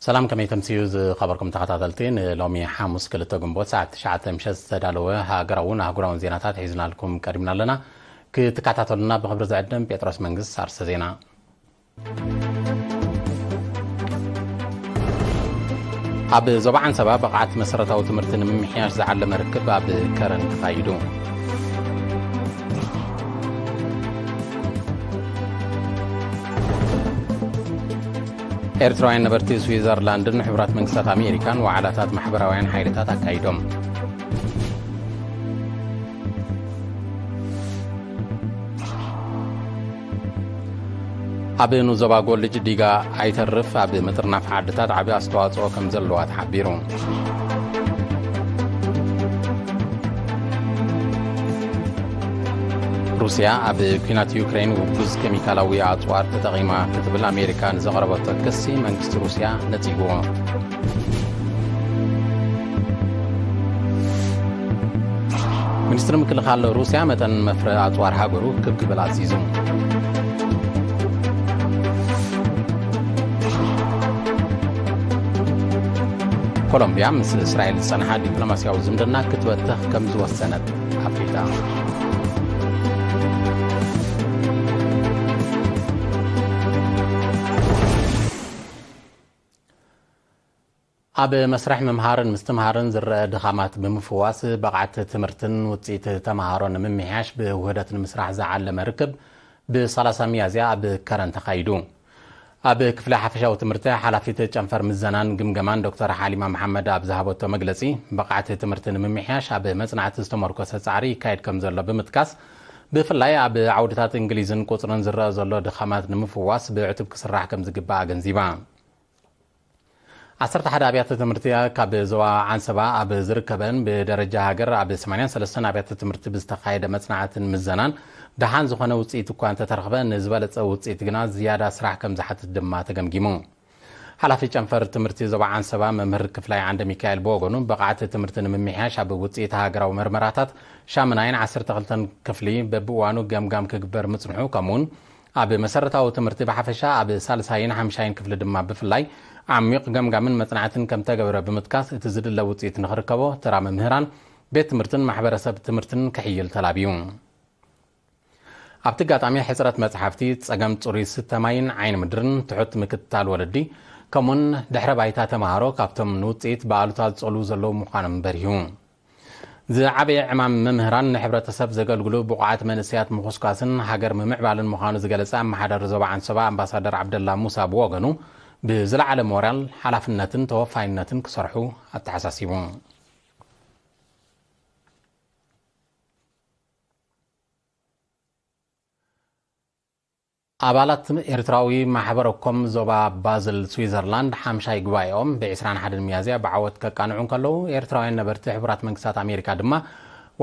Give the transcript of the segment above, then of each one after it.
ሰላም፣ ከመይ ተምስዩ ዝኸበርኩም ተኸታተልቲ? ንሎሚ ሓሙስ ክልተ ግንቦት ሰዓት ትሽዓተ ምሸት ዝተዳለወ ሃገራውን ኣህጉራውን ዜናታት ሒዝናልኩም ቀሪብና ኣለና። ክትከታተሉና ብኽብሪ ዝዕድም ጴጥሮስ መንግስት። ኣርሰ ዜና። ኣብ ዞባ ዓንሰባ ብቕዓት መሰረታዊ ትምህርቲ ንምምሕያሽ ዝዓለመ ርክብ ኣብ ከረን ተኻይዱ። ኤርትራውያን ነበርቲ ስዊዘርላንድን ሕቡራት መንግስታት ኣሜሪካን ዋዕላታት ማሕበራውያን ሓይልታት ኣካይዶም። ኣብ ንዞባ ጎልጅ ዲጋ ኣይተርፍ ኣብ ምጥርናፍ ዓድታት ዓቢ ኣስተዋጽኦ ከም ዘለዋ ተሓቢሩ። ሩስያ ኣብ ኲናት ዩክሬን ውጉዝ ኬሚካላዊ ኣጽዋር ተጠቒማ ክትብል ኣሜሪካ ንዘቕረበቶ ክሲ መንግስቲ ሩስያ ነጺግዎ። ሚኒስትሪ ምክልኻል ሩስያ መጠን መፍረ ኣጽዋር ሃገሩ ክብ ክብል ኣዚዙ። ኮሎምቢያ ምስ እስራኤል ዝጸንሓ ዲፕሎማስያዊ ዝምድና ክትበትኽ ከም ዝወሰነት ኣፍሊጣ። ኣብ መስርሕ ምምሃርን ምስትምሃርን ዝረአ ድኻማት ብምፍዋስ፣ ብቕዓት ትምህርትን ውጽኢት ተምሃሮ ንምምሕያሽ ብውህደት ንምስራሕ ዝዓለመ ርክብ ብ30 ሚያዝያ ኣብ ከረን ተኻይዱ። ኣብ ክፍሊ ሓፈሻዊ ትምህርቲ ሓላፊት ጨንፈር ምዘናን ግምገማን ዶክተር ሓሊማ መሓመድ ኣብ ዝሃበቶ መግለጺ፣ ብቕዓት ትምህርቲ ንምምሕያሽ ኣብ መጽናዕቲ ዝተመርኮሰ ጻዕሪ ይካየድ ከም ዘሎ ብምጥቃስ፣ ብፍላይ ኣብ ዓውድታት እንግሊዝን ቁጽርን ዝረአ ዘሎ ድኻማት ንምፍዋስ ብዕቱብ ክስራሕ ከም ዝግባእ ኣገንዚባ። ዓሰርተ ሓደ ኣብያተ ትምህርቲ ካብ ዞባ ዓንሰባ ኣብ ዝርከበን ብደረጃ ሃገር ኣብ ሰማንያን ሰለስተን ኣብያተ ትምህርቲ ብዝተኻየደ መጽናዕትን ምዘናን ደሓን ዝኾነ ውጽኢት እኳ እንተተረኽበ፣ ንዝበለጸ ውጽኢት ግና ዝያዳ ስራሕ ከም ዝሓትት ድማ ተገምጊሙ። ሓላፊ ጨንፈር ትምህርቲ ዞባ ዓንሰባ መምህር ክፍላይ ዓንደ ሚካኤል ብወገኑ፣ ብቕዓት ትምህርቲ ንምምሕያሽ ኣብ ውጽኢት ሃገራዊ መርመራታት ሻምናይን ዓሰርተ ክልተን ክፍሊ በብእዋኑ ገምጋም ክግበር ምጽንሑ፣ ከምኡውን ኣብ መሰረታዊ ትምህርቲ ብሓፈሻ ኣብ ሳልሳይን ሓምሻይን ክፍሊ ድማ ብፍላይ ዓሚቕ ገምጋምን መጽናዕትን ከም ተገብረ ብምጥቃስ፣ እቲ ዝድለ ውጽኢት ንኽርከቦ ተራ መምህራን፣ ቤት ትምህርትን ማሕበረሰብ ትምህርትን ክሕይል ተላብዩ። ኣብቲ ኣጋጣሚ ሕጽረት መጽሓፍቲ፣ ጸገም ጽሩይ ስተ ማይን ዓይኒ ምድርን፣ ትሑት ምክትታል ወለዲ፣ ከምኡን ድሕረ ባይታ ተምሃሮ ካብቶም ንውጽኢት ብኣሉታ ዝጸልዉ ዘለዉ ምዃኖም በሪሁ። ዝዓበየ ዕማም መምህራን ንሕብረተሰብ ዘገልግሉ ብቑዓት መንእሰያት ምኹስኳስን ሃገር ምምዕባልን ምዃኑ ዝገለጸ ኣመሓዳሪ ዞባ ዓንሰባ ኣምባሳደር ዓብደላ ሙሳ ብወገኑ፣ ብዝለዓለ ሞራል፣ ሓላፍነትን ተወፋይነትን ክሰርሑ ኣተሓሳሲቡ። ኣባላት ኤርትራዊ ማሕበረ ኮም ዞባ ባዝል ስዊዘርላንድ ሓምሻይ ጉባኤኦም ብ21 ሚያዝያ ብዓወት ከቃንዑ እንከለዉ፣ ኤርትራውያን ነበርቲ ሕቡራት መንግስታት ኣሜሪካ ድማ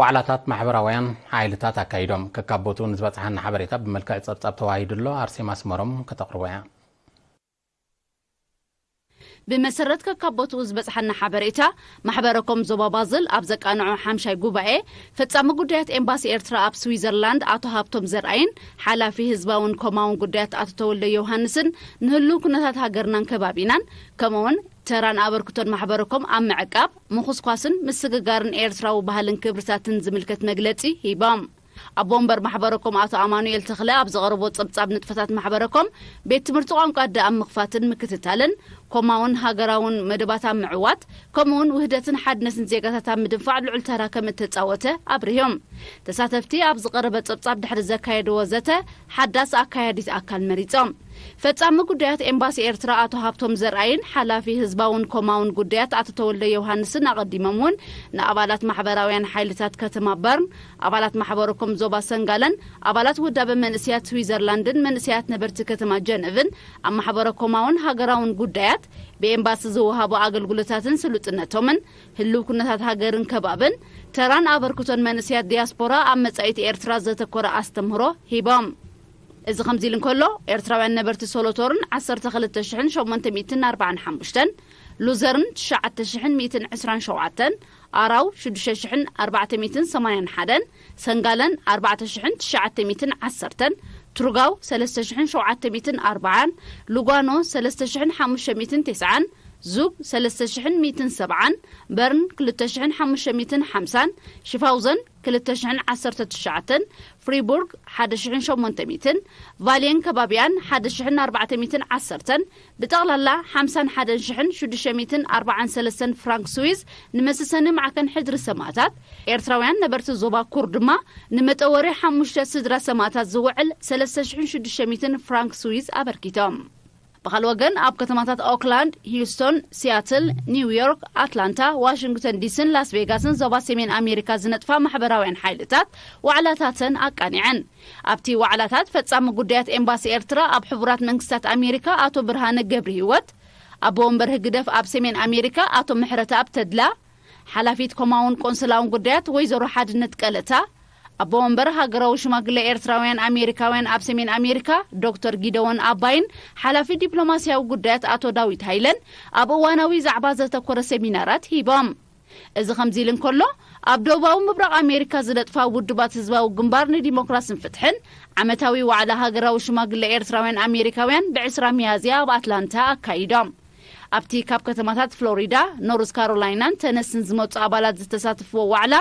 ዋዕላታት ማሕበራውያን ሓይልታት ኣካይዶም። ከካብ ቦትኡ ንዝበጽሓና ሓበሬታ ብመልክዕ ጸብጻብ ተዋሂዱ ኣሎ። ኣርሴማ ኣስመሮም ከተቕርቦ እያ። ብመሰረት ከካብ ቦትኡ ዝበጽሓና ሓበሬታ፣ ማሕበረ ኮም ዞባ ባዝል ኣብ ዘቃንዖ ሓምሻይ ጉባኤ፣ ፈጻሚ ጉዳያት ኤምባሲ ኤርትራ ኣብ ስዊዘርላንድ ኣቶ ሃብቶም ዘርኣይን ሓላፊ ህዝባውን ኮማውን ጉዳያት ኣቶ ተወልደ ዮሃንስን ንህሉው ኩነታት ሃገርናን ከባቢናን፣ ከምኡውን ተራን ኣበርክቶን ማሕበረ ኮም ኣብ ምዕቃብ፣ ምኹስኳስን ምስግጋርን ኤርትራዊ ባህልን ክብርታትን ዝምልከት መግለጺ ሂቦም። ኣቦ ወንበር ማሕበረ ኮም ኣቶ ኣማኑኤል ተኽለ ኣብ ዘቕረቦ ጸብጻብ፣ ንጥፈታት ማሕበረ ኮም ቤት ትምህርቲ ቋንቋ ኣደ ኣብ ምኽፋትን ምክትታልን፣ ኮማውን ሃገራውን መደባት ኣብ ምዕዋት፣ ከምኡውን ውህደትን ሓድነትን ዜጋታት ኣብ ምድንፋዕ ልዑል ተራ ከም እተጻወተ ኣብሪሆም። ተሳተፍቲ ኣብ ዝቐረበ ጸብጻብ ድሕሪ ዘካየድዎ ዘተ፣ ሓዳስ ኣካያዲት ኣካል መሪጾም። ፈጻሚ ጉዳያት ኤምባሲ ኤርትራ ኣቶ ሃብቶም ዘርኣይን ሓላፊ ህዝባውን ኮማውን ጉዳያት ኣቶ ተወልደ ዮሃንስን ኣቐዲሞም እውን ንኣባላት ማሕበራውያን ሓይልታት ከተማ በርን፣ ኣባላት ማሕበረ ኮም ዞባ ሰንጋለን ኣባላት ውዳበ መንእስያት ስዊዘርላንድን መንእስያት ነበርቲ ከተማ ጀነቭን ኣብ ማሕበረ ኮማውን ሃገራውን ጉዳያት ብኤምባሲ ዝወሃቡ ኣገልግሎታትን ስሉጥነቶምን ህልው ኩነታት ሃገርን ከባብን ተራን ኣበርክቶን መንእስያት ዲያስፖራ ኣብ መጻኢት ኤርትራ ዘተኮረ ኣስተምህሮ ሂቦም። እዚ ከምዚ ኢሉ እንከሎ፣ ኤርትራውያን ነበርቲ ሶሎቶርን ዓሰርተ ክልተ ሽሕን ሸሞንተ ሚእትን ኣርባዓን ሓሙሽተን፣ ሉዘርን ትሽዓተ ሽሕን ሚእትን ዕስራን ሸውዓተን፣ ኣራው ሽዱሽተ ሽሕን ኣርባዕተ ሚእትን ሰማንያን ሓደን፣ ሰንጋለን ኣርባዕተ ሽሕን ትሽዓተ ሚእትን ዓሰርተን፣ ትሩጋው ሰለስተ ሽሕን ሸውዓተ ሚእትን ኣርባዓን፣ ሉጓኖ ሰለስተ ሽሕን ሓሙሽተ ሚእትን ተስዓን፣ ዙግ ሰለስተ ሽሕን ሚእትን ሰብዓን፣ በርን ክልተ ሽሕን ሓሙሽተ ሚእትን ሓምሳን፣ ሽፋውዘን ክልተ ሽሕን ዓሰርተ ትሽዓተን፣ ፍሪቡርግ ሓደ ሽሕን ሸሞንተ ሚእትን፣ ቫልየን ከባቢኣን ሓደ ሽሕን ኣርባዕተ ሚእትን ዓሰርተን፣ ብጠቕላላ ሓምሳን ሓደን ሽሕን ሽዱሽተ ሚእትን ኣርባዓን ሰለስተን ፍራንክ ስዊዝ ንመሰሰኒ ማዕከን ሕድሪ ሰማእታት፣ ኤርትራውያን ነበርቲ ዞባ ኩር ድማ ንመጠወሪ ሓሙሽተ ስድራ ሰማእታት ዝውዕል ሰለስተ ሽሕን ሽዱሽተ ሚእትን ፍራንክ ስዊዝ ኣበርኪቶም። ብኻልእ ወገን፣ ኣብ ከተማታት ኦክላንድ፣ ሂውስቶን፣ ሲያትል፣ ኒውዮርክ፣ ኣትላንታ፣ ዋሽንግተን ዲሲን ላስ ቬጋስን ዞባ ሰሜን ኣሜሪካ ዝነጥፋ ማሕበራውያን ሓይልታት ዋዕላታተን ኣቃኒዐን። ኣብቲ ዋዕላታት ፈጻሚ ጉዳያት ኤምባሲ ኤርትራ ኣብ ሕቡራት መንግስታት ኣሜሪካ ኣቶ ብርሃነ ገብሪ ህይወት፣ ኣቦ ወንበር ህግደፍ ኣብ ሰሜን ኣሜሪካ ኣቶ ምሕረተኣብ ተድላ፣ ሓላፊት ኮማውን ቆንስላውን ጉዳያት ወይዘሮ ሓድነት ቀለታ፣ ኣቦ ወንበር ሃገራዊ ሽማግለ ኤርትራውያን ኣሜሪካውያን ኣብ ሰሜን ኣሜሪካ ዶክተር ጊደዎን ኣባይን ሓላፊ ዲፕሎማስያዊ ጉዳያት ኣቶ ዳዊት ሃይለን ኣብ እዋናዊ ዛዕባ ዘተኮረ ሰሚናራት ሂቦም። እዚ ከምዚ ኢሉ እንከሎ፣ ኣብ ደቡባዊ ምብራቕ ኣሜሪካ ዝነጥፋ ውድባት ህዝባዊ ግንባር ንዲሞክራስን ፍትሕን ዓመታዊ ዋዕላ ሃገራዊ ሽማግለ ኤርትራውያን ኣሜሪካውያን ብዕስራ ሚያዝያ ኣብ ኣትላንታ ኣካይዶም። ኣብቲ ካብ ከተማታት ፍሎሪዳ፣ ኖርዝ ካሮላይናን ተነስን ዝመጹ ኣባላት ዝተሳተፍዎ ዋዕላ፣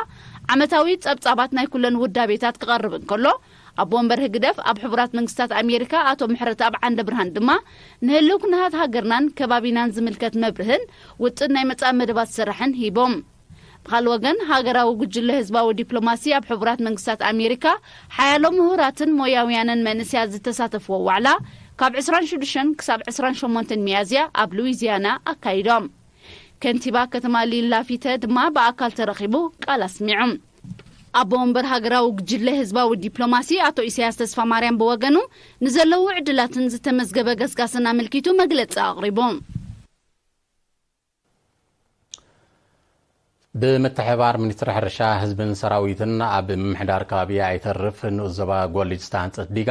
ዓመታዊ ጸብጻባት ናይ ኩለን ውዳቤታት ክቐርብ እንከሎ፣ ኣቦ ወንበር ህግደፍ ኣብ ሕቡራት መንግስታት ኣሜሪካ ኣቶ ምሕረተኣብ ዓንደ ብርሃን ድማ ንህልው ኩነታት ሃገርናን ከባቢናን ዝምልከት መብርህን ውጥን ናይ መጻኢ መደባት ስራሕን ሂቦም። ብኻልእ ወገን፣ ሃገራዊ ጉጅለ ህዝባዊ ዲፕሎማሲ ኣብ ሕቡራት መንግስታት ኣሜሪካ ሓያሎ ምሁራትን ሞያውያንን መንእሰያት ዝተሳተፍዎ ዋዕላ ካብ ዕስራን ሽዱሽተን ክሳብ ዕስራን ሸሞንተን ሚያዝያ ኣብ ሉዊዚያና ኣካይዶም። ከንቲባ ከተማ ሊን ላፊተ ድማ ብኣካል ተረኺቡ ቃል ኣስሚዑ። ኣቦ ወንበር ሃገራዊ ጉጅለ ህዝባዊ ዲፕሎማሲ ኣቶ ኢሳያስ ተስፋ ማርያም ብወገኑ፣ ንዘለዉ ዕድላትን ዝተመዝገበ ገስጋስን ኣመልኪቱ መግለጺ ኣቕሪቡ። ብምትሕብባር ሚኒስትሪ ሕርሻ፣ ህዝብን ሰራዊትን ኣብ ምምሕዳር ከባቢ ኣይተርፍ ንኡስ ዞባ ጎልጅ ዝተሃንጸት ዲጋ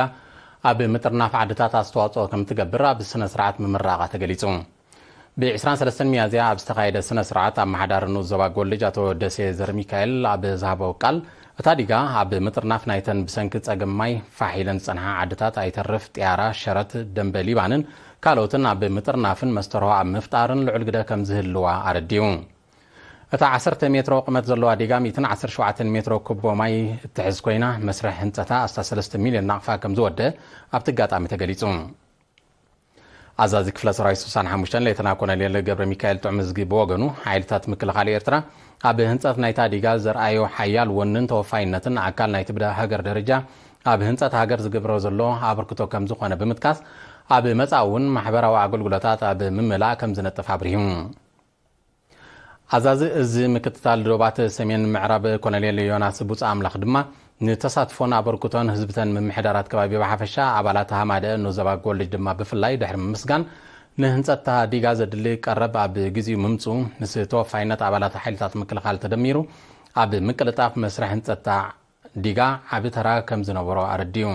ኣብ ምጥርናፍ ዓድታት ኣስተዋጽኦ ከም ትገብር ኣብ ስነ ስርዓት ምምራቓ ተገሊጹ። ብ ዕስራን ሰለስተን ሚያዝያ ኣብ ዝተኻየደ ስነ ስርዓት፣ ኣመሓዳሪ ንኡስ ዞባ ጎልጅ ኣቶ ደሴ ዘርሚካኤል ኣብ ዝሃቦ ቃል፣ እታ ዲጋ ኣብ ምጥርናፍ ናይተን ብሰንኪ ጸገም ማይ ፋሕ ኢለን ዝጸንሓ ዓድታት ኣይተርፍ ጥያራ፣ ሸረት፣ ደንበ ሊባንን ካልኦትን ኣብ ምጥርናፍን መስተርሆ ኣብ ምፍጣርን ልዑል ግደ ከም ዝህልዋ ኣረዲኡ። እታ ዓሰርተ ሜትሮ ቁመት ዘለዋ ዲጋ ሚእትን ዓሰርተ ሸውዓተን ሜትሮ ኩቦ ማይ እትሕዝ ኮይና፣ መስርሕ ህንጸታ ኣስታት ሰለስተ ሚልዮን ናቕፋ ከም ዝወደ ኣብቲ ኣጋጣሚ ተገሊጹ። ኣዛዚ ክፍለ ሰራዊት ስሳን ሓሙሽተን ሌተና ኮሎኔል ገብረ ሚካኤል ጥዑም እዝጊ ብወገኑ፣ ሓይልታት ምክልኻል ኤርትራ ኣብ ህንጸት ናይታ ዲጋ ዘርኣዮ ሓያል ወንን ተወፋይነትን ኣካል ናይቲ ብሃገር ደረጃ ኣብ ህንጸት ሃገር ዝገብሮ ዘሎ ኣበርክቶ ከም ዝኾነ ብምጥቃስ፣ ኣብ መጻኢ እውን ማሕበራዊ ኣገልግሎታት ኣብ ምምላእ ከም ዝነጥፍ ኣብሪሁ። ኣዛዚ እዚ ምክትታል ዶባት ሰሜን ምዕራብ ኮሎኔል ዮናስ ቡጻ ኣምላኽ ድማ፣ ንተሳትፎን ኣበርክቶን ህዝብተን ምምሕዳራት ከባቢ ብሓፈሻ፣ ኣባላት ሃማደአ ንኡስ ዞባ ጎልጅ ድማ ብፍላይ ድሕሪ ምምስጋን፣ ንህንጸት እታ ዲጋ ዘድሊ ቀረብ ኣብ ግዜኡ ምምጽኡ፣ ምስ ተወፋይነት ኣባላት ሓይልታት ምክልኻል ተደሚሩ፣ ኣብ ምቅልጣፍ መስርሕ ህንጸት እታ ዲጋ ዓቢ ተራ ከም ዝነበሮ ኣረዲኡ።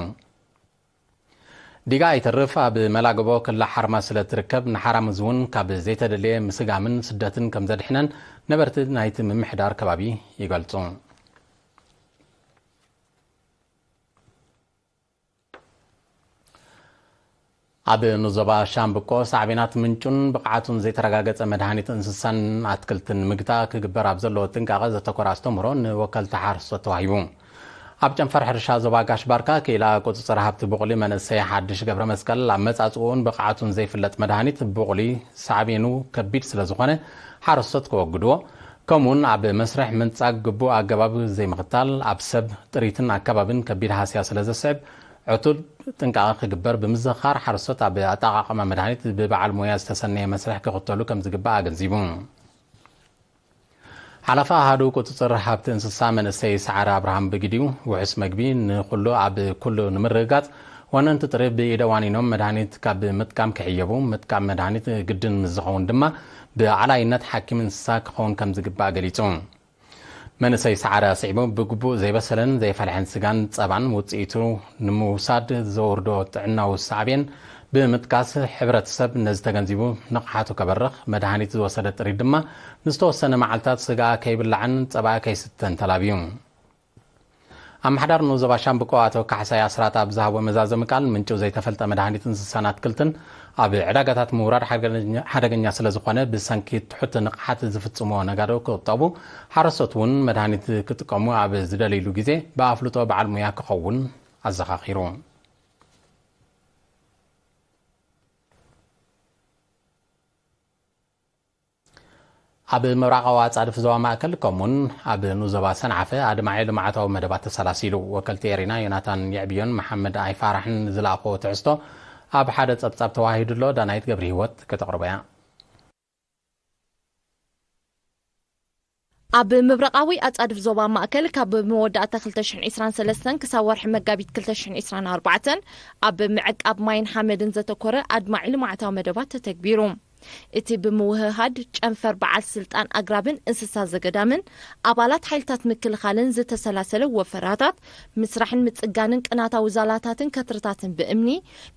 ዲጋ ኣይተርፍ ኣብ መላግቦ ክላ ሓርማዝ ስለ እትርከብ፣ ንሓራምዝ እውን ካብ ዘይተደልየ ምስጋምን ስደትን ከም ዘድሕነን ነበርቲ ናይቲ ምምሕዳር ከባቢ ይገልጹ። ኣብ ንዞባ ሻምብቆ፣ ሳዕቤናት ምንጩን ብቕዓቱን ዘይተረጋገጸ መድሃኒት እንስሳን ኣትክልትን ንምግታእ ክግበር ኣብ ዘለዎ ጥንቃቐ ዘተኮረ ኣስተምህሮ ንወከልቲ ሓረስቶት ተዋሂቡ። ኣብ ጨንፈር ሕርሻ ዞባ ጋሽ ባርካ፣ ክኢላ ቁጽጽር ሃብቲ ቡቕሊ መንእሰይ ሓድሽ ገብረ መስቀል፣ ኣመጻጽኡን ብቕዓቱን ዘይፍለጥ መድሃኒት ቡቕሊ ሳዕቤኑ ከቢድ ስለ ዝኾነ፣ ሓረስቶት ከወግድዎ፣ ከምኡውን ኣብ መስርሕ ምንጻግ ግቡእ ኣገባብ ዘይምኽታል፣ ኣብ ሰብ፣ ጥሪትን ኣከባብን ከቢድ ሃስያ ስለ ዘስዕብ፣ ዕቱብ ጥንቃቐ ክግበር ብምዝኽኻር፣ ሓረስቶት ኣብ ኣጠቓቕማ መድሃኒት ብበዓል ሞያ ዝተሰነየ መስርሕ ክኽተሉ ከም ዝግባእ ኣገንዚቡ። ሓላፊ ኣሃዱ ቁጽጽር ሃብቲ እንስሳ መንእሰይ ሰዓረ ኣብርሃም ብግዲኡ፣ ውሑስ መግቢ ንኹሉ ኣብ ኩሉ ንምርግጋጽ፣ ወነንቲ ጥሪ ብኢደ ዋኒኖም መድሃኒት ካብ ምጥቃም ክሕየቡ፣ ምጥቃም መድሃኒት ግድን ምስ ዝኸውን ድማ ብኣዕላይነት ሓኪም እንስሳ ክኸውን ከም ዝግባእ ገሊጹ። መንእሰይ ሰዓረ ኣስዒቡ፣ ብግቡእ ዘይበሰለን ዘይፈልሐን ስጋን ጸባን ውጽኢቱ ንምውሳድ ዘውርዶ ጥዕናዊ ሳዕቤን ብምጥቃስ፣ ሕብረተሰብ ነዚ ተገንዚቡ ንቕሓቱ ከበርኽ፣ መድሃኒት ዝወሰደ ጥሪት ድማ ንዝተወሰነ መዓልታት ስጋኣ ከይብላዕን ጸባኣ ከይስተን ተላብዩ። ኣመሓዳር ንዞባ ሻምብቆ ኣቶ ካሕሳይ ኣስራት ኣብ ዝሃቦ መዛዘሚ ቃል፣ ምንጪ ዘይተፈልጠ መድሃኒትን እንስሳን ኣትክልትን ኣብ ዕዳጋታት ምውራድ ሓደገኛ፣ ሓደገኛ ስለ ዝኾነ፣ ብሰንኪ ትሑት ንቕሓት ዝፍጽሞ ነጋዶ ክቑጠቡ፣ ሓረስቶት እውን መድሃኒት ክጥቀሙ ኣብ ዝደልይሉ ግዜ ብኣፍልጦ በዓል ሙያ ክኸውን ኣዘኻኺሩ። ኣብ ምብራቓዊ ኣጻድፍ ዞባ ማእከል፣ ከምኡውን ኣብ ንኡስ ዞባ ሰንዓፈ ኣድማዒ ልምዓታዊ መደባት ተሰላሲሉ። ወከልቲ ኤሪና ዮናታን የዕብዮን መሓመድ ኣይፋራሕን ዝለኣኽዎ ትሕዝቶ ኣብ ሓደ ጸብጻብ ተዋሂዱ ኣሎ። ዳናይት ገብረ ህይወት ከተቕርቦ እያ። ኣብ ምብራቓዊ ኣጻድፍ ዞባ ማእከል፣ ካብ መወዳእታ ክልተ ሽሕን ዕስራን ሰለስተን ክሳብ ወርሒ መጋቢት ክልተ ሽሕን ዕስራን ኣርባዕተን፣ ኣብ ምዕቃብ ማይን ሓመድን ዘተኮረ ኣድማዒ ልምዓታዊ መደባት ተተግቢሩ። እቲ ብምውህሃድ ጨንፈር በዓል ስልጣን ኣግራብን እንስሳ ዘገዳምን ኣባላት ሓይልታት ምክልኻልን ዝተሰላሰለ ወፈራታት፣ ምስራሕን ምጽጋንን ቅናታዊ ዛላታትን ከትርታትን ብእምኒ፣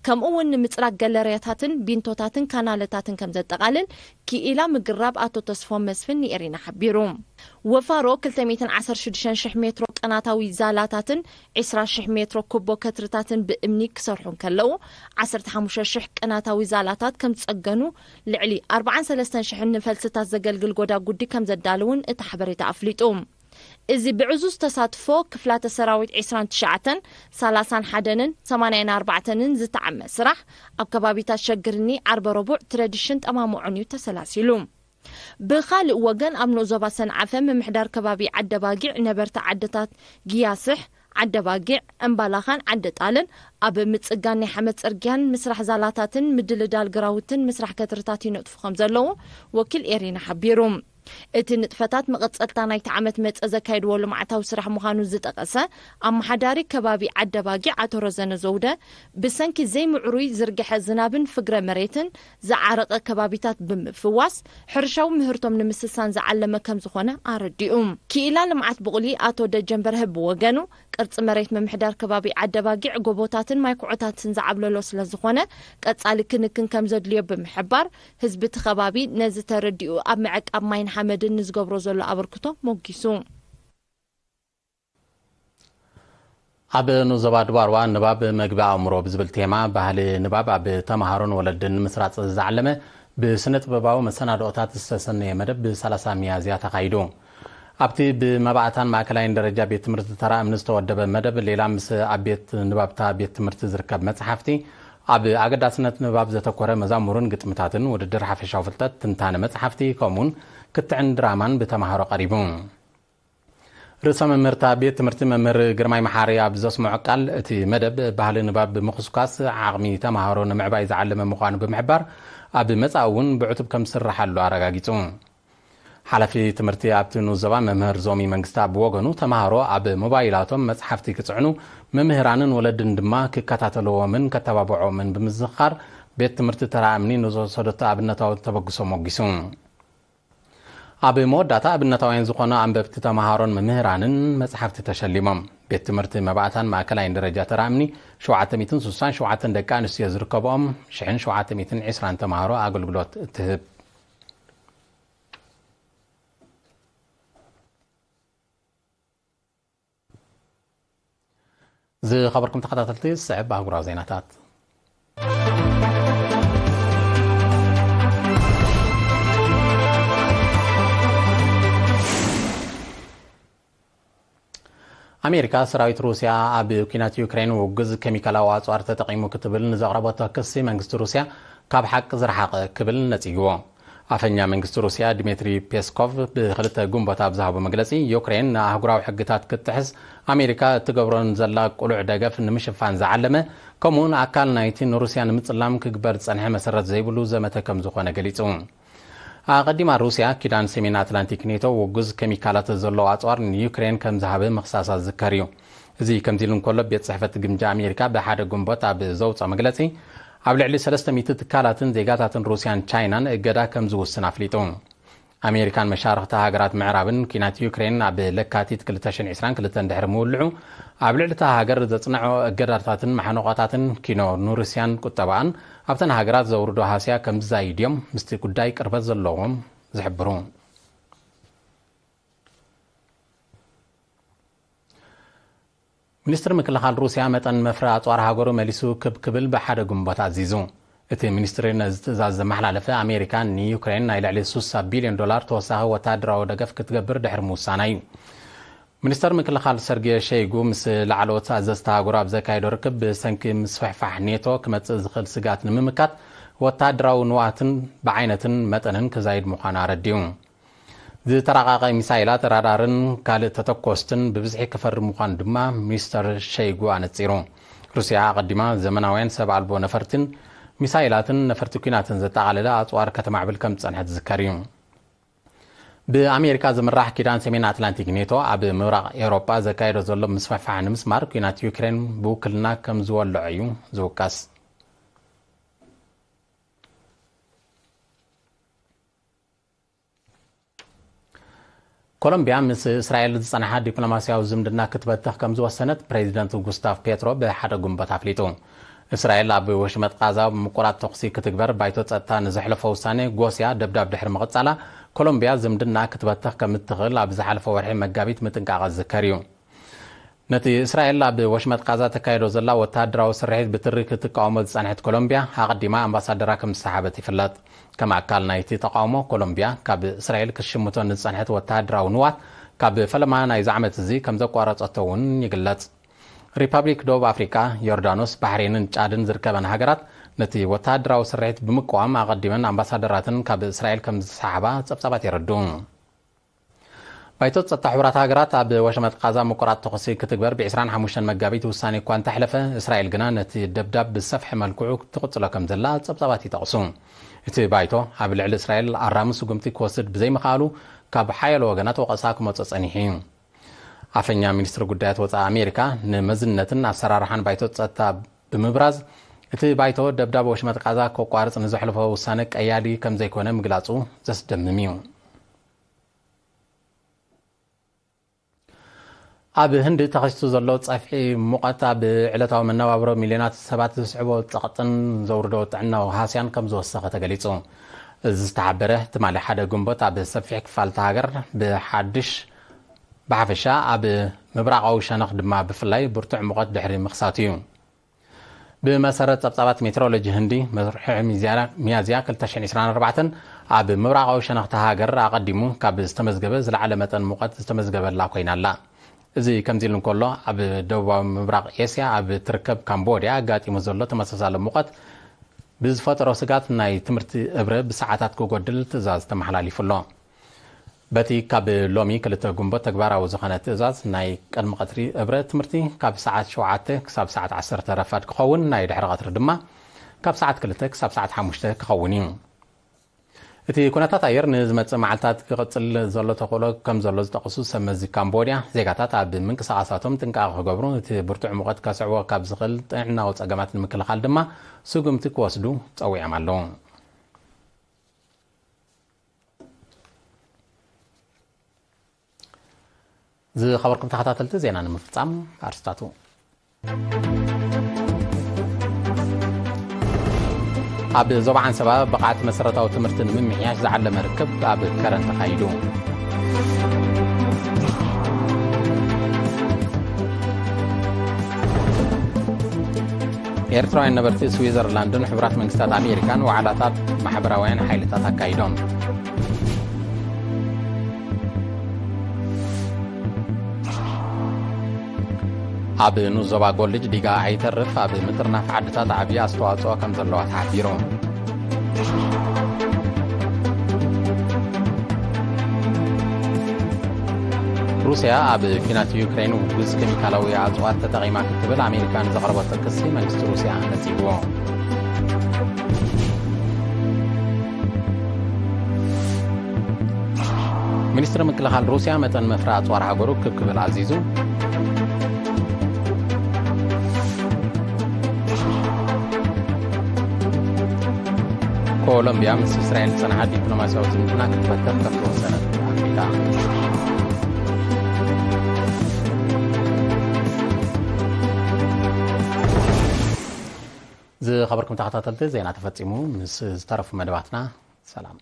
ከምኡ እውን ንምጽራግ ገለርያታትን ቢንቶታትን ካናለታትን ከም ዘጠቓልል ክኢላ ምግራብ ኣቶ ተስፎም መስፍን ንኤሪና ሓቢሩ። ወፋሮ ክልተ ሚእትን ዓሰርተ ሽዱሽተ ሽሕ ሜትሮ ቅናታዊ ዛላታትን ዕስራ ሽሕ ሜትሮ ኩቦ ከትርታትን ብእምኒ ክሰርሑ እንከለዉ፣ ዓሰርተ ሓሙሽተ ሽሕ ቅናታዊ ዛላታት ከም ዝጸገኑ፣ ልዕሊ ኣርባዓን ሰለስተን ሽሕን ንፈልስታት ዘገልግል ጎዳጉዲ ከም ዘዳለውን እቲ ሓበሬታ ኣፍሊጡ። እዚ ብዕዙዝ ተሳትፎ ክፍላተ ሰራዊት ዕስራን ትሽዓተን፣ ሰላሳን ሓደን፣ ሰማንያን ኣርባዕተን ዝተዓመ ስራሕ፣ ኣብ ከባቢታት ሸግርኒ፣ ዓርበ ረቡዕ፣ ትረዲሽን ጠማሙዖን እዩ ተሰላሲሉ። ብኻልእ ወገን፣ ኣብ ንኡስ ዞባ ሰንዓፈ ምምሕዳር ከባቢ ዓደባጊዕ፣ ነበርቲ ዓድታት ጊያስሕ፣ ዓደባጊዕ፣ እምባላኻን ዓዲ ጣልን ኣብ ምጽጋን ናይ ሓመድ ጽርግያን ምስራሕ ዛላታትን ምድልዳል ግራውትን ምስራሕ ከትርታት ይነጥፉ ከም ዘለዉ ወኪል ኤሪና ሓቢሩ። እቲ ንጥፈታት መቐጸልታ ናይቲ ዓመት መጸ ዘካየድዎ ልምዓታዊ ስራሕ ምዃኑ ዝጠቐሰ ኣመሓዳሪ ከባቢ ዓደባጊዕ ኣቶ ረዘነ ዘውደ፣ ብሰንኪ ዘይምዕሩይ ዝርግሐ ዝናብን ፍግረ መሬትን ዝዓረቐ ከባቢታት ብምፍዋስ፣ ሕርሻዊ ምህርቶም ንምስሳን ዝዓለመ ከም ዝኾነ ኣረዲኡ። ክኢላ ልምዓት ብቑሊ ኣቶ ደጀን በርሀ ብወገኑ፣ ቅርጺ መሬት ምምሕዳር ከባቢ ዓደባጊዕ ጎቦታትን ማይ ኩዖታትን ዝዓብለሎ ስለ ዝኾነ፣ ቀጻሊ ክንክን ከም ዘድልዮ ብምሕባር፣ ህዝቢ እቲ ከባቢ ነዚ ተረዲኡ ኣብ ምዕቃብ ማይን ሓመድን ንዝገብሮ ዘሎ ኣበርክቶ ሞጊሱ። ኣብ ንኡስ ዞባ ድባርዋ፣ ንባብ መግቢ ኣእምሮ ብዝብል ቴማ፣ ባህሊ ንባብ ኣብ ተመሃሮን ወለድን ንምስራጽ ዝዓለመ ብስነ ጥበባዊ መሰናድኦታት ዝተሰነየ መደብ ብ ሰላሳ ሚያዝያ ተኻይዱ። ኣብቲ ብመባእታን ማእከላይን ደረጃ ቤት ትምህርቲ ተራ እምኒ ዝተወደበ መደብ፣ ሌላ ምስ ኣብ ቤት ንባብታ ቤት ትምህርቲ ዝርከብ መጽሓፍቲ፣ ኣብ ኣገዳስነት ንባብ ዘተኮረ መዛሙርን ግጥምታትን፣ ውድድር ሓፈሻዊ ፍልጠት፣ ትንታነ መጽሓፍቲ፣ ከምኡውን ክትዕን ድራማን ብተመሃሮ ቀሪቡ። ርእሰ መምህርታ ቤት ትምህርቲ መምህር ግርማይ መሓሪ ኣብ ዘስምዖ ቃል፣ እቲ መደብ ባህሊ ንባብ ብምኹስኳስ ዓቕሚ ተመሃሮ ንምዕባይ ዝዓለመ ምዃኑ ብምሕባር፣ ኣብ መጻኢ እውን ብዕቱብ ከም ዝስርሓሉ ኣረጋጊጹ። ሓላፊ ትምህርቲ ኣብቲ ንኡስ ዞባ መምህር ዞሚ መንግስታ ብወገኑ፣ ተመሃሮ ኣብ ሞባይላቶም መጽሓፍቲ ክጽዕኑ፣ መምህራንን ወለድን ድማ ክከታተልዎምን ከተባብዕዎምን ብምዝኽኻር፣ ቤት ትምህርቲ ተራ እምኒ ንዝወሰደቶ ኣብነታዊ ተበግሶ ሞጊሱ። ኣብ መወዳእታ፣ ኣብነታውያን ዝኾኑ ኣንበብቲ ተመሃሮን መምህራንን መጽሓፍቲ ተሸሊሞም። ቤት ትምህርቲ መባእታን ማእከላይን ደረጃ ተራ እምኒ፣ ሸውዓተ ሚእትን ስሳን ሸውዓተን ደቂ ኣንስትዮ ዝርከብኦም ሽሕን ሸውዓተ ሚእትን ዕስራን ተመሃሮ ኣገልግሎት ትህብ። ዝኸበርኩም ተኸታተልቲ፣ ዝስዕብ ኣህጉራዊ ዜናታት። ኣሜሪካ፣ ሰራዊት ሩስያ ኣብ ኲናት ዩክሬን ውጉዝ ኬሚካላዊ ኣጽዋር ተጠቒሙ ክትብል ንዘቕረበቶ ክሲ፣ መንግስቲ ሩስያ ካብ ሓቂ ዝረሓቐ ክብል ነጺግዎ። ኣፈኛ መንግስቲ ሩስያ ድሚትሪ ፔስኮቭ ብክልተ ግንቦት ኣብ ዝሃቦ መግለጺ፣ ዩክሬን ንኣህጉራዊ ሕግታት ክትጥሕስ ኣሜሪካ እትገብሮን ዘላ ቅሉዕ ደገፍ ንምሽፋን ዝዓለመ፣ ከምኡውን ኣካል ናይቲ ንሩስያ ንምጽላም ክግበር ዝጸንሐ መሰረት ዘይብሉ ዘመተ ከም ዝኾነ ገሊጹ። ኣቐዲማ ሩስያ፣ ኪዳን ሰሜን ኣትላንቲክ ኔቶ ውጉዝ ኬሚካላት ዘለዎ ኣጽዋር ንዩክሬን ከም ዝሃበ ምኽሳሳ ዝዝከር እዩ። እዚ ከምዚ ኢሉ እንከሎ፣ ቤት ጽሕፈት ግምጃ ኣሜሪካ ብሓደ ግንቦት ኣብ ዘውፅኦ መግለጺ፣ ኣብ ልዕሊ ሰለስተ ሚእቲ ትካላትን ዜጋታትን ሩስያን ቻይናን እገዳ ከም ዝውስን ኣፍሊጡ። ኣሜሪካን መሻርኽቲ ሃገራት ምዕራብን፣ ኲናት ዩክሬን ኣብ ለካቲት ክልተ ሽሕን ዕስራን ክልተን ድሕሪ ምውልዑ፣ ኣብ ልዕሊ እታ ሃገር ዘጽንዖ እገዳታትን ማሕነቆታትን ኪኖ ንሩስያን ቁጠባኣን፣ ኣብተን ሃገራት ዘውርዶ ሃስያ ከም ዝዛይድ እዮም ምስቲ ጉዳይ ቅርበት ዘለዎም ዝሕብሩ። ሚኒስትሪ ምክልኻል ሩስያ መጠን መፍረ ኣጽዋር ሃገሩ መሊሱ ክብ ክብል ብሓደ ግንቦት ኣዚዙ። እቲ ሚኒስትሪ ነዚ ትእዛዝ ዘመሓላለፈ፣ ኣሜሪካ ንዩክሬን ናይ ልዕሊ ስሳ ቢልዮን ዶላር ተወሳኺ ወተሃደራዊ ደገፍ ክትገብር ድሕሪ ምውሳና እዩ። ሚኒስተር ምክልኻል ሰርጌ ሸይጉ ምስ ላዕለዎት ኣዘዝቲ ሃገሩ ኣብ ዘካየዶ ርክብ፣ ብሰንኪ ምስፍሕፋሕ ኔቶ ክመጽእ ዝኽእል ስግኣት ንምምካት፣ ወተሃደራዊ ንዋትን ብዓይነትን መጠንን ክዛይድ ምዃኑ ኣረዲኡ። ዝተራቐቐ ሚሳይላት፣ ራዳርን ካልእ ተተኮስትን ብብዝሒ ክፈሪ ምዃኑ ድማ ሚኒስተር ሸይጉ ኣነጺሩ። ሩስያ ኣቐዲማ ዘመናውያን ሰብ ኣልቦ ነፈርትን ሚሳይላትን ነፈርቲ ኲናትን ዘጠቓለለ ኣጽዋር ከተማዕብል ከም ዝጸንሐት ዝዝከር እዩ። ብኣሜሪካ ዝምራሕ ኪዳን ሰሜን ኣትላንቲክ ኔቶ ኣብ ምብራቕ ኤውሮጳ ዘካየዶ ዘሎ ምስፍሕፋሕ ንምስማር፣ ኲናት ዩክሬን ብውክልና ከም ዝወልዖ እዩ ዝውቀስ። ኮሎምቢያ ምስ እስራኤል ዝጸንሓ ዲፕሎማስያዊ ዝምድና ክትበትኽ ከም ዝወሰነት ፕሬዚደንት ጉስታቭ ፔትሮ ብሓደ ግንቦት ኣፍሊጡ። እስራኤል ኣብ ወሽመጥ ቃዛ ምቁራጽ ተኹሲ ክትግበር ባይቶ ጸጥታ ንዘሕለፎ ውሳኔ ጎስያ ደብዳብ ድሕሪ ምቕጻላ፣ ኮሎምቢያ ዝምድና ክትበትኽ ከም እትኽእል ኣብ ዝሓለፈ ወርሒ መጋቢት ምጥንቃቓ ዝዝከር እዩ። ነቲ እስራኤል ኣብ ወሽመጥ ቃዛ ተካይዶ ዘላ ወተሃደራዊ ስርሒት ብትሪ ክትቃወሞ ዝጸንሐት ኮሎምቢያ፣ ኣቐዲማ ኣምባሳደራ ከም ዝሰሓበት ይፍለጥ። ከም ኣካል ናይቲ ተቃውሞ፣ ኮሎምቢያ ካብ እስራኤል ክትሽምቶ ንዝጸንሐት ወተሃደራዊ ንዋት ካብ ፈለማ ናይዚ ዓመት እዚ ከም ዘቋረጸቶ እውን ይግለጽ። ሪፐብሊክ ደቡብ ኣፍሪቃ፣ ዮርዳኖስ፣ ባሕሬንን ጫድን ዝርከበን ሃገራት ነቲ ወተሃደራዊ ስርሒት ብምቅዋም ኣቐዲመን ኣምባሳደራትን ካብ እስራኤል ከም ዝሰሓባ ጸብጻባት የረድኡ። ባይቶ ጸጥታ ሕቡራት ሃገራት ኣብ ወሸመጥ ቃዛ ምቁራጽ ተኹሲ ክትግበር ብ ዕስራን ሓሙሽተን መጋቢት ውሳኔ እኳ እንተሕለፈ፣ እስራኤል ግና ነቲ ደብዳብ ብዝሰፍሐ መልክዑ ትቕጽሎ ከም ዘላ ጸብጻባት ይጠቕሱ። እቲ ባይቶ ኣብ ልዕሊ እስራኤል ኣራሚ ስጉምቲ ክወስድ ብዘይምኽኣሉ ካብ ሓያሎ ወገናት ወቐሳ ክመጾ ጸኒሑ እዩ። ኣፈኛ ሚኒስትሪ ጉዳያት ወጻኢ ኣሜሪካ ንመዝነትን ኣሰራርሓን ባይቶ ጸጥታ ብምብራዝ፣ እቲ ባይቶ ደብዳብ ወሽመጥ ቃዛ ከቋርጽ ንዘሕለፎ ውሳነ ቀያዲ ከም ዘይኮነ ምግላጹ ዘስደምም እዩ። ኣብ ህንዲ ተኸሲቱ ዘሎ ጸፍሒ ሙቐት ኣብ ዕለታዊ መነባብሮ ሚልዮናት ሰባት ዘስዕቦ ጸቕጥን ዘውርዶ ጥዕናዊ ሃስያን ከም ዝወሰኸ ተገሊጹ። እዚ ዝተሓበረ ትማሊ ሓደ ግንቦት ኣብ ሰፊሕ ክፋል እታ ሃገር ብሓድሽ፣ ብሓፈሻ ኣብ ምብራቓዊ ሸነኽ ድማ ብፍላይ ብርቱዕ ሙቐት ድሕሪ ምኽሳቱ እዩ። ብመሰረት ጸብጻባት ሜትሮሎጂ ህንዲ፣ ወርሒ ሚዝያ-፣ ሚያዝያ ክልተ ሽሕን ዕስራን ኣርባዕተን ኣብ ምብራቓዊ ሸነኽቲ ሃገር ኣቐዲሙ ካብ ዝተመዝገበ ዝለዓለ መጠን ሙቐት ዝተመዝገበላ ኮይና ኣላ። እዚ ከምዚ ኢሉ እንከሎ፣ ኣብ ደቡባዊ ምብራቕ ኤስያ ኣብ እትርከብ ካምቦድያ ኣጋጢሙ ዘሎ ተመሳሳሊ ሙቐት ብዝፈጠሮ ስጋት ናይ ትምህርቲ እብረ ብሰዓታት ክጎድል ትእዛዝ ተመሓላሊፉ ኣሎ። በቲ ካብ ሎሚ ክልተ ግንቦት ተግባራዊ ዝኾነ ትእዛዝ፣ ናይ ቅድሚ ቀትሪ እብረ ትምህርቲ ካብ ሰዓት ሸውዓተ ክሳብ ሰዓት ዓሰርተ ረፋድ ክኸውን፣ ናይ ድሕሪ ቀትሪ ድማ ካብ ሰዓት ክልተ ክሳብ ሰዓት ሓሙሽተ ክኸውን እዩ። እቲ ኩነታት ኣየር ንዝመጽእ መዓልታት ክቕጽል ዘሎ ተኽእሎ ከም ዘሎ ዝጠቕሱ ሰብ መዚ ካምቦድያ፣ ዜጋታት ኣብ ምንቅስቓሳቶም ጥንቃቐ ክገብሩ፣ እቲ ብርቱዕ ሙቐት ከስዕቦ ካብ ዝኽእል ጥዕናዊ ጸገማት ንምክልኻል ድማ ስጉምቲ ክወስዱ ጸዊዖም ኣለዉ። ዝኸበርኩም ተኸታተልቲ፣ ዜና ንምፍጻም ኣርስታቱ። ኣብ ዞባ ዓንሰባ ብቕዓት መሰረታዊ ትምህርቲ ንምምሕያሽ ዝዓለመ ርክብ ኣብ ከረን ተኻይዱ። ኤርትራውያን ነበርቲ ስዊዘርላንድን ሕቡራት መንግስታት ኣሜሪካን ዋዕላታት ማሕበራውያን ሓይልታት ኣካይዶም። ኣብ ንኡስ ዞባ ጎልጅ ዲጋ ኣይተርፍ ኣብ ምጥርናፍ ዓድታት ዓብዪ ኣስተዋፅኦ ከም ዘለዋ ተሓቢሩ። ሩስያ ኣብ ኲናት ዩክሬን ውጉዝ ኬሚካላዊ ኣጽዋር ተጠቒማ ክትብል ኣሜሪካ ንዘቕረበቶ ክሲ መንግስቲ ሩስያ ነጺግዎ። ሚኒስትሪ ምክልኻል ሩስያ መጠን መፍረ ኣጽዋር ሃገሩ ክብ ክብል ኣዚዙ። ኮሎምቢያ ምስ እስራኤል ዝጸንሓ ዲፕሎማስያዊ ዝምድና ክትበተኽ ከም ዝወሰነት ኣፍሊጣ። ዝኸበርኩም ተኸታተልቲ፣ ዜና ተፈጺሙ። ምስ ዝተረፉ መደባትና ሰላም።